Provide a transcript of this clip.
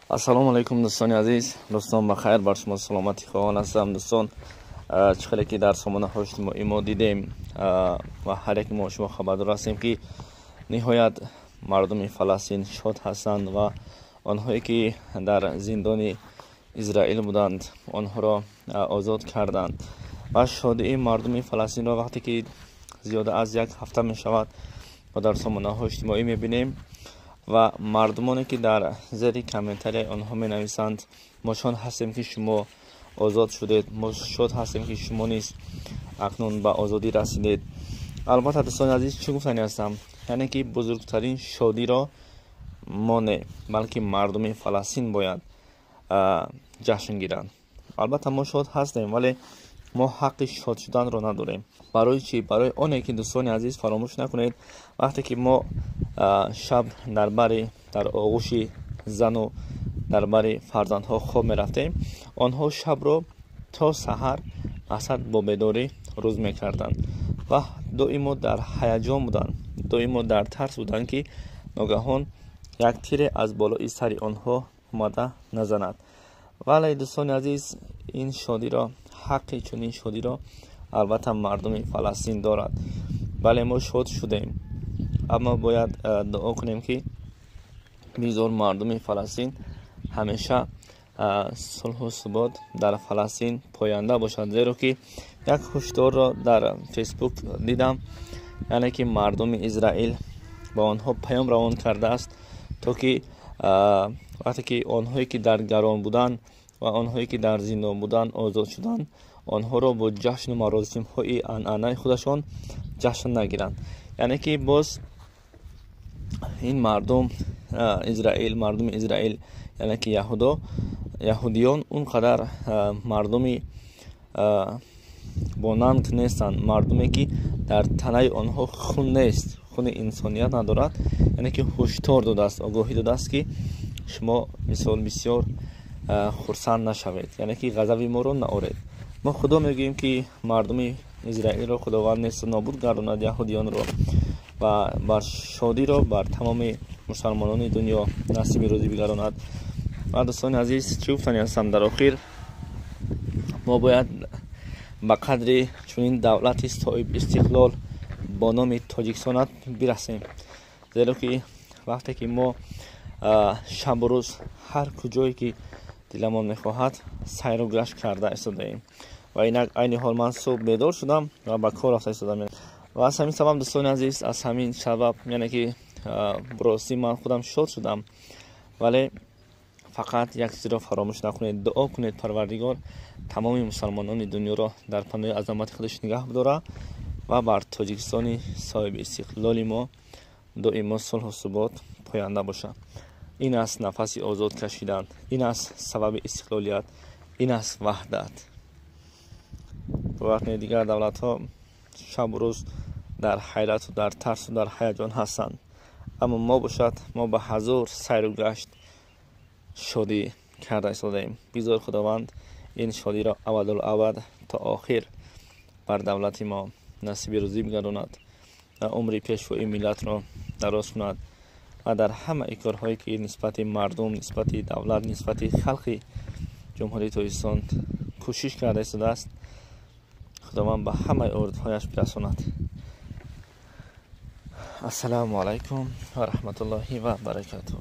Ассалому алайкум, дӯстони азиз. Дӯстон, ба хайр, бар шумо саломатӣ хоҳон ҳастам. Дӯстон, чӣ хеле ки дар сомонаҳои иҷтимоӣ мо дидем ва ҳар яке мо шумо хабардор ҳастем, ки ниҳоят мардуми Фаластин шод ҳастанд ва онҳое ки дар зиндони Израил буданд, онҳоро озод карданд. Ва шодии мардуми Фаластинро, вақте ки зиёда аз як ҳафта мешавад, мо дар сомонаҳои иҷтимоӣ мебинем ва мардумоне ки дар зери комментарияи онҳо менависанд: «Мо шод ҳастем, ки шумо озод шудед, мо шод ҳастем, ки шумо низ акнун ба озодӣ расидед». Албатта, дӯстони азиз, чӣ гуфтанӣ ҳастам? Яъне ки бузургтарин шодиро мо не, балки мардуми Фаластин бояд ҷашн гиранд. Албатта, мо шод ҳастем, вале мо ҳаққи шод шуданро надорем. Барои чӣ? Барои оне ки, дӯстони азиз, фаромӯш накунед, вақте ки мо шаб дар бари, дар оғӯши зану дар бари фарзандҳо хоб мерафтем, онҳо шабро то саҳар мақсад бо бедорӣ рӯз мекарданд ва доимо дар ҳаяҷон буданд, доимо дар тарс буданд, ки ногаҳон як тире аз болои сари онҳо омада назанад. Вале, дӯстони азиз, ин шодиро, ҳаққи чунин шодиро албатта мардуми Фаластин дорад. Бале, мо шод шудем, аммо бояд дуо кунем, ки бигзор мардуми Фаластин ҳамеша сулҳу субот дар Фаластин поянда бошад, зеро ки як ҳушдорро дар Фейсбук дидам, яъне ки мардуми Израил ба онҳо паём равон кардааст, то ки вақте ки онҳое ки дар гарон буданд ва онҳое ки дар зиндон буданд озод шуданд, онҳоро бо ҷашну маросимҳои анъанаи худашон ҷашн нагиранд. Яъне ки боз ин мардум Израил, мардуми Израил, яъне ки яҳудо, яҳудиён он қадар мардуми бонанг нестанд, мардуме ки дар танаи онҳо хун нест, хуни инсоният надорад. Яъне ки ҳушдор додааст, огоҳӣ додааст, ки шумо мисол бисёр хурсанд нашавед, яъне ки ғазаби моро наоред. Мо худо мегӯем, ки мардуми Израилро Худованд несту нобуд гардонад, яҳудиёнро, ва бар шодиро бар тамоми мусалмонони дунё насиби рӯзӣ бигардонад. Ва, дӯстони азиз, чӣ гуфтанӣ ҳастам дар охир? Мо бояд ба қадри чунин давлати соҳиб истиқлол бо номи Тоҷикистонат бирасем, зеро ки вақте ки мо шабу рӯз ҳар куҷое ки диламон мехоҳад сайру гашт карда истодаем. Ва инак айни ҳол ман субҳ бедор шудам ва ба кор рафта истодам. Ва аз ҳамин сабаб, дӯстони азиз, аз ҳамин сабаб, яъне ки ростӣ ман худам шод шудам, вале фақат як чизро фаромӯш накунед: дуо кунед, Парвардигор тамоми мусалмонони дунёро дар паноҳи азамати худаш нигаҳ бидора ва бар Тоҷикистони соҳиби истиқлоли мо доимо сулҳу субот поянда бошад. Ин аст нафаси озод кашидан, ин аст сабаби истиқлолият, ин аст ваҳдат. Вақте дигар давлатҳо шабу рӯз дар ҳайрату дар тарсу дар ҳаяҷон ҳастанд, аммо мо бошад, мо ба ҳазур сайру гашт, шодӣ карда истодаем. Бигзор Худованд ин шодиро абадулабад то охир бар давлати мо насиби рӯзӣ бигардонад ва умри пешвои миллатро дароз кунад ва дар ҳамаи корҳое ки нисбати мардум, нисбати давлат, нисбати халқи Ҷумҳурии Тоҷикистон кӯшиш карда истодааст, Худованд ба ҳамаи орзуҳояш бирасонад. Ассалому алайкум ва раҳматуллоҳи ва баракатуҳ.